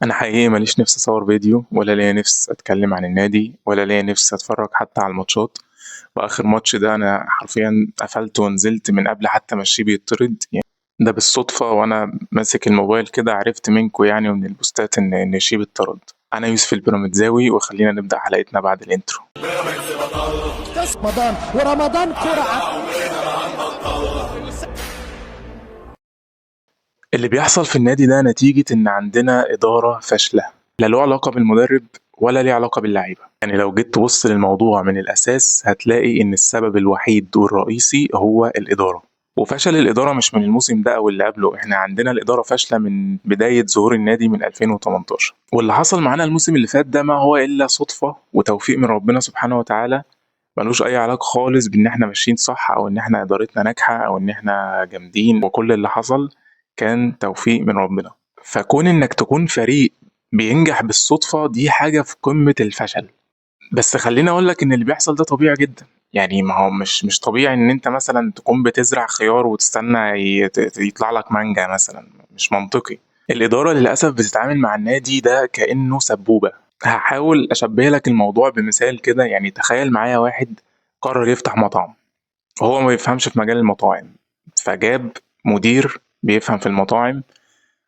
أنا حقيقي ماليش نفس أصور فيديو، ولا ليا نفس أتكلم عن النادي، ولا ليا نفس أتفرج حتى على الماتشات. وآخر ماتش ده أنا حرفيا قفلت ونزلت من قبل حتى ما الشيبي يطرد، يعني ده بالصدفة وأنا ماسك الموبايل كده عرفت منكم يعني ومن البوستات إن الشيبي اتطرد. أنا يوسف البيراميدزاوي، وخلينا نبدأ حلقتنا بعد ال intro. رمضان ورمضان كرة. اللي بيحصل في النادي ده نتيجة إن عندنا إدارة فاشلة، لا له علاقة بالمدرب ولا ليه علاقة باللعيبة. يعني لو جيت تبص للموضوع من الأساس هتلاقي إن السبب الوحيد والرئيسي هو الإدارة. وفشل الإدارة مش من الموسم ده أو اللي قبله، إحنا عندنا الإدارة فاشلة من بداية ظهور النادي من 2018. واللي حصل معانا الموسم اللي فات ده ما هو إلا صدفة وتوفيق من ربنا سبحانه وتعالى، ملوش أي علاقة خالص بإن إحنا ماشيين صح أو إن إحنا إدارتنا ناجحة أو إن إحنا جامدين، وكل اللي حصل كان توفيق من ربنا. فكون إنك تكون فريق بينجح بالصدفة دي حاجة في قمة الفشل. بس خليني أقول لك إن اللي بيحصل ده طبيعي جدا، يعني ما هو مش طبيعي إن أنت مثلا تكون بتزرع خيار وتستنى يطلع لك مانجا مثلا، مش منطقي. الإدارة للأسف بتتعامل مع النادي ده كأنه سبوبة. هحاول أشبه لك الموضوع بمثال كده، يعني تخيل معايا واحد قرر يفتح مطعم وهو ما بيفهمش في مجال المطاعم، فجاب مدير بيفهم في المطاعم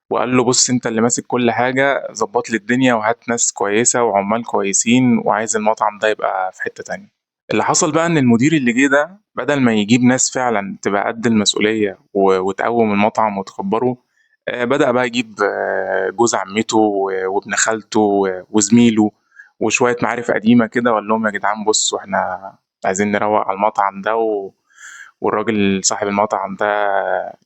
وقال له بص انت اللي ماسك كل حاجة، ظبط لي الدنيا وهات ناس كويسة وعمال كويسين، وعايز المطعم ده يبقى في حتة تانية. اللي حصل بقى ان المدير اللي جه ده بدل ما يجيب ناس فعلا تبقى قد المسؤولية وتقوم المطعم وتكبره، بدأ بقى يجيب جوز عمته وابن خالته وزميله وشوية معارف قديمة كده، وقال لهم يا جدعان بصوا احنا عايزين نروق على المطعم ده والراجل صاحب المطعم ده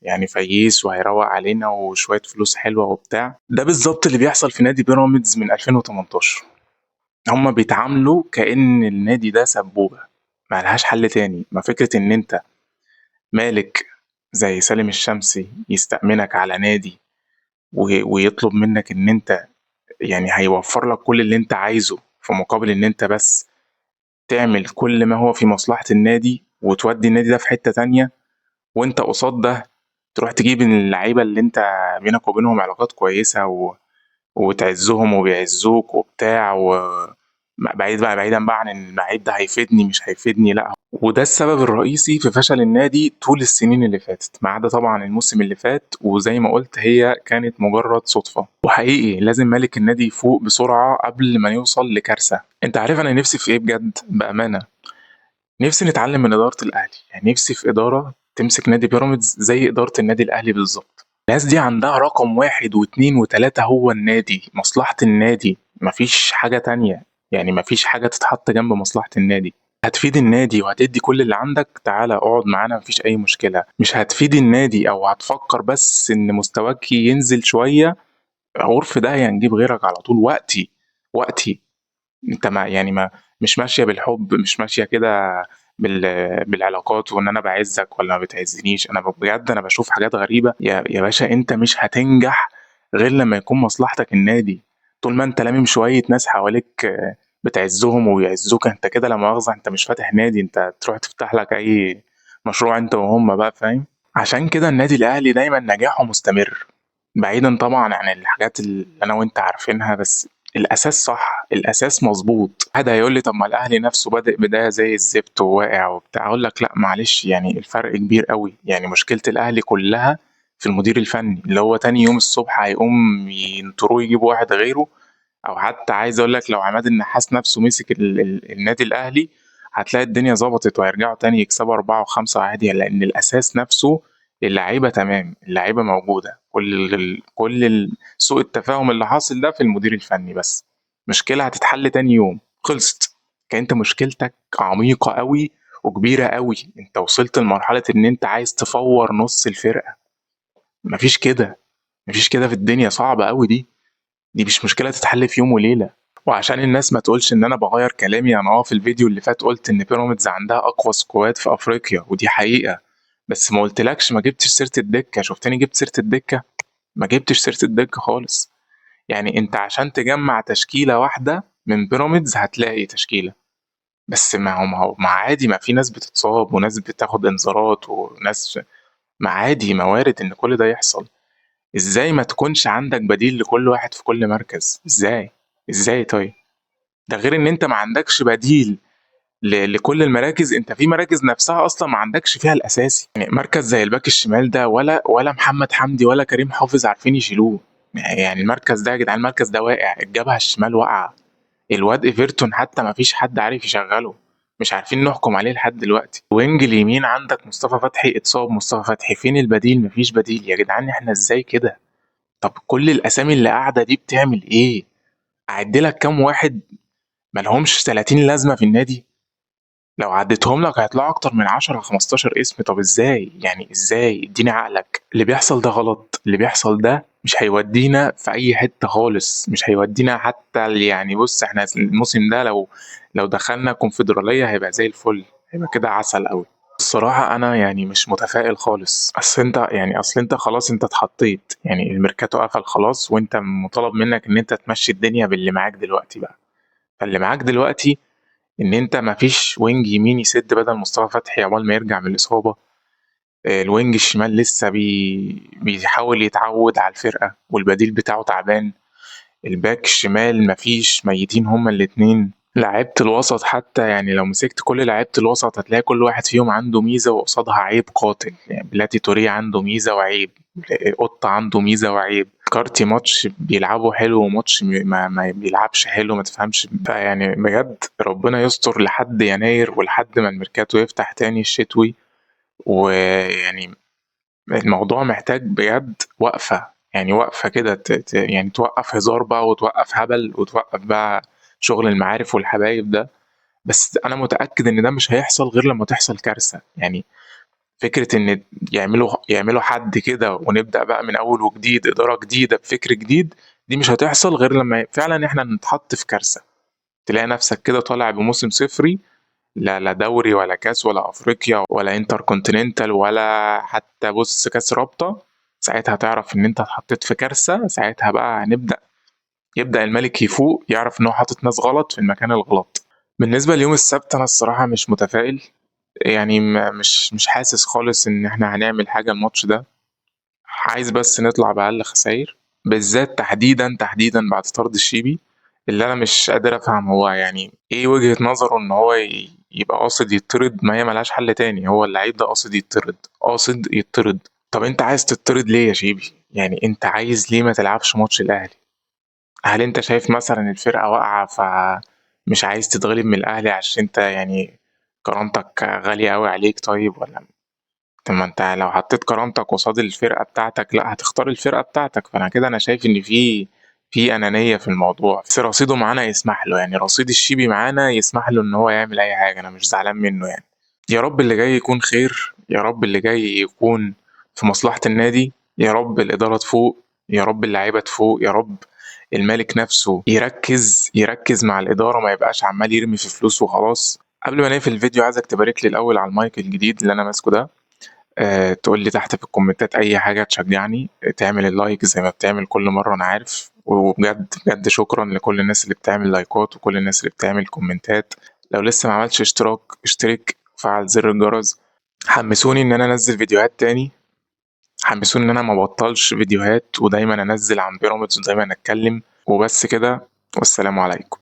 يعني فييس وهيروق علينا وشوية فلوس حلوة وبتاع. ده بالظبط اللي بيحصل في نادي بيراميدز من 2018. هما بيتعاملوا كأن النادي ده سبوبة ما لهاش حل تاني. ما فكرة إن أنت مالك زي سالم الشمسي يستأمنك على نادي ويطلب منك إن أنت يعني هيوفر لك كل اللي أنت عايزه في مقابل إن أنت بس تعمل كل ما هو في مصلحة النادي وتودي النادي ده في حتة تانية، وانت قصاد ده تروح تجيب اللعيبة اللي انت بينك وبينهم علاقات كويسة وتعزهم وبيعزوك وبتاع بعيد بقى، بعيدا بقى عن ان اللعيب ده هيفيدني مش هيفيدني، لا. وده السبب الرئيسي في فشل النادي طول السنين اللي فاتت، ما عدا طبعا الموسم اللي فات، وزي ما قلت هي كانت مجرد صدفة. وحقيقي لازم مالك النادي يفوق بسرعة قبل ما يوصل لكارثة. انت عارف انا نفسي في ايه بجد بأمانة؟ نفسي نتعلم من إدارة الأهلي، يعني نفسي في إدارة تمسك نادي بيراميدز زي إدارة النادي الأهلي بالظبط. الناس دي عندها رقم 1 و2 و3 هو النادي، مصلحة النادي، مفيش حاجة تانية، يعني مفيش حاجة تتحط جنب مصلحة النادي. هتفيد النادي وهتدي كل اللي عندك، تعالى اقعد معانا مفيش أي مشكلة. مش هتفيد النادي أو هتفكر بس إن مستواك ينزل شوية، عرف ده هنجيب غيرك على طول. وقتي وقتي انت ما يعني ما مش ماشية بالحب، مش ماشية كده بالعلاقات وان انا بعزك ولا ما بتعزنيش. انا بجد انا بشوف حاجات غريبة يا باشا. انت مش هتنجح غير لما يكون مصلحتك النادي. طول ما انت لامم شوية ناس حواليك بتعزهم وبيعزوك، انت كده لا مؤاخذة انت مش فاتح نادي، انت تروح تفتح لك اي مشروع انت وهم بقى، فاهم؟ عشان كده النادي الاهلي دايما نجاحه مستمر، بعيدا طبعا عن الحاجات اللي انا وانت عارفينها، بس الاساس صح، الاساس مظبوط. حد هيقول لي طب ما الاهلي نفسه بادئ بدايه زي الزفت وواقع وبتاع، اقول لك لا معلش، يعني الفرق كبير قوي. يعني مشكله الاهلي كلها في المدير الفني اللي هو تاني يوم الصبح هيقوم ينطروه يجيبوا واحد غيره، او حتى عايز اقول لك لو عماد النحاس نفسه مسك النادي الاهلي هتلاقي الدنيا ظبطت وهيرجعوا تاني يكسبوا 4 و5 عادي، لان الاساس نفسه اللعيبه تمام، اللعيبه موجوده، كل سوء التفاهم اللي حاصل ده في المدير الفني بس، مشكلة هتتحل تاني يوم خلصت. كان انت مشكلتك عميقة قوي وكبيرة قوي، انت وصلت لمرحلة ان انت عايز تفور نص الفرقة. مفيش كده، مفيش كده في الدنيا، صعبة قوي دي مش مشكلة تتحل في يوم وليلة. وعشان الناس ما تقولش ان انا بغير كلامي، انا في الفيديو اللي فات قلت ان بيراميدز عندها اقوى squad في افريقيا ودي حقيقة، بس ما قلتلكش، ما جبتش سيرة الدكة. شفتني جبت سيرة الدكة؟ ما جبتش سيرة الدكة خالص. يعني انت عشان تجمع تشكيلة واحدة من بيراميدز هتلاقي تشكيلة، بس ما عادي، ما في ناس بتتصاب وناس بتاخد انذارات وناس، ما عادي، ما وارد ان كل ده يحصل. إزاي ما تكونش عندك بديل لكل واحد في كل مركز؟ إزاي؟ إزاي طيب؟ ده غير إن أنت ما عندكش بديل لكل المراكز، أنت في مراكز نفسها أصلا ما عندكش فيها الأساسي. يعني مركز زي الباك الشمال ده ولا محمد حمدي ولا كريم حافظ عارفين يشيلوه. يعني المركز ده يا جدعان، المركز ده واقع، الجبهة الشمال واقعة، الواد إيفرتون حتى ما فيش حد عارف يشغله، مش عارفين نحكم عليه لحد دلوقتي. wing اليمين عندك مصطفى فتحي، اتصاب مصطفى فتحي، فين البديل؟ مفيش بديل يا جدعان، احنا ازاي كده؟ طب كل الاسامي اللي قاعدة دي بتعمل ايه؟ اعد لك كام واحد مالهمش 30 لازمه في النادي؟ لو عديتهم لك هيطلعوا اكتر من 10 15 اسم. طب ازاي يعني؟ ازاي؟ اديني عقلك. اللي بيحصل ده غلط، اللي بيحصل ده مش هيودينا في اي حتة خالص، مش هيودينا حتى يعني. بص، احنا الموسم ده لو دخلنا كونفدراليه هيبقى زي الفل، هيبقى كده عسل قوي. الصراحة انا يعني مش متفائل خالص. اصل انت خلاص، انت اتحطيت، يعني الميركاتو قفل خلاص، وانت مطالب منك ان انت تمشي الدنيا باللي معاك دلوقتي بقى. فاللي معاك دلوقتي ان انت مفيش wing يمين يسد بدل مصطفى فتحي عقبال ما يرجع من الاصابة، ال wing الشمال لسه بيحاول يتعود على الفرقة والبديل بتاعه تعبان، الباك الشمال مفيش، ميتين هما الاتنين. لعيبة الوسط حتى يعني لو مسكت كل لعيبة الوسط هتلاقي كل واحد فيهم عنده ميزة وقصادها عيب قاتل. يعني بلاتي توريه عنده ميزة وعيب، قطة عنده ميزة وعيب، كارتي ماتش بيلعبه حلو وماتش ما بيلعبش حلو، ما تفهمش. فيعني بجد ربنا يستر لحد يناير ولحد ما الميركاتو يفتح تاني الشتوي. ويعني الموضوع محتاج بجد وقفة، يعني وقفة كده، يعني توقف هزار بقى وتوقف هبل وتوقف بقى شغل المعارف والحبايب ده. بس أنا متأكد إن ده مش هيحصل غير لما تحصل كارثة. يعني فكرة إن يعملوا حد كده ونبدأ بقى من أول وجديد، إدارة جديدة بفكر جديد، دي مش هتحصل غير لما فعلا إحنا نتحط في كارثة. تلاقي نفسك كده طالع بموسم صفري، لا دوري ولا كاس ولا أفريقيا ولا انتر كونتيننتال ولا حتى بص كاس رابطة. ساعتها تعرف إن أنت اتحطيت في كارثة. ساعتها بقى يبدأ الملك يفوق، يعرف إن هو حاطط ناس غلط في المكان الغلط. بالنسبة ليوم السبت أنا الصراحة مش متفائل، يعني مش حاسس خالص إن إحنا هنعمل حاجة الماتش ده. عايز بس نطلع بأقل خسائر، بالذات تحديدا بعد طرد الشيبي، اللي أنا مش قادر أفهم هو يعني إيه وجهة نظره إن هو يبقى قاصد يطرد، ما هي ملهاش حل تاني، هو اللعيب ده قاصد يطرد، قاصد يطرد. طب أنت عايز تطرد ليه يا شيبي؟ يعني أنت عايز ليه ما تلعبش ماتش الأهلي؟ هل أنت شايف مثلا الفرقة واقعة فمش عايز تتغلب من الأهلي عشان أنت يعني كرامتك غالية أوي عليك؟ طيب ولا طب ما أنت لو حطيت كرامتك قصاد الفرقة بتاعتك لا هتختار الفرقة بتاعتك. فأنا كده أنا شايف إن في أنانية في الموضوع، بس رصيده معانا يسمح له، يعني رصيد الشيبي معانا يسمح له إن هو يعمل أي حاجة، أنا مش زعلان منه يعني. يا رب اللي جاي يكون خير، يا رب اللي جاي يكون في مصلحة النادي، يا رب الإدارة تفوق، يا رب اللعيبة تفوق، يا رب المالك نفسه يركز مع الإدارة، ما يبقاش عمال يرمي في فلوس وخلاص. قبل ما نقفل الفيديو عايزك تبارك لي الأول على المايك الجديد اللي أنا ماسكه ده، تقول لي تحت في الكومنتات أي حاجة تشجعني، تعمل ال like زي ما بتعمل كل مرة أنا عارف. وبجد بجد شكرا لكل الناس اللي بتعمل لايكات وكل الناس اللي بتعمل كومنتات. لو لسه ما عملتش اشتراك اشترك وفعل زر الجرس. حمسوني إن أنا أنزل فيديوهات تاني، حمسوني إن أنا ما بطلش فيديوهات ودايما أنزل عن بيراميدز ودايما أتكلم. وبس كده، والسلام عليكم.